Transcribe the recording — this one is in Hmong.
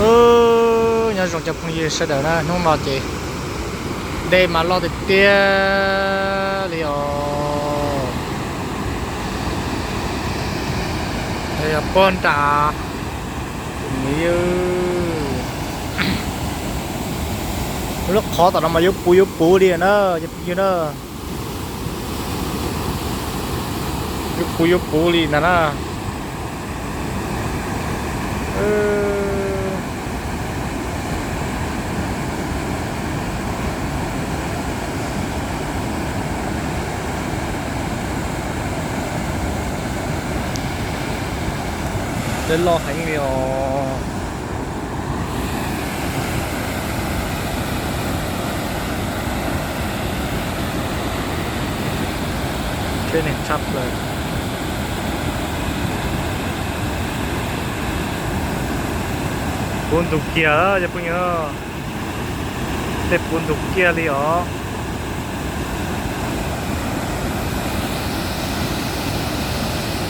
Nyob zoo cov phooj ywg sawv daws na, hnub no ces dej mas loj tiag tiag li os. Yog puag nram, lub qhov tom no mas yuav puv yuav puv li na, cov phooj ywg na. Yuav puv yuav puv li ntag na. Dej loj heev li os. Tsheb neeg tshaj plaws. Puv ntug kiag cov phooj ywg, tej puv ntug kiag li os.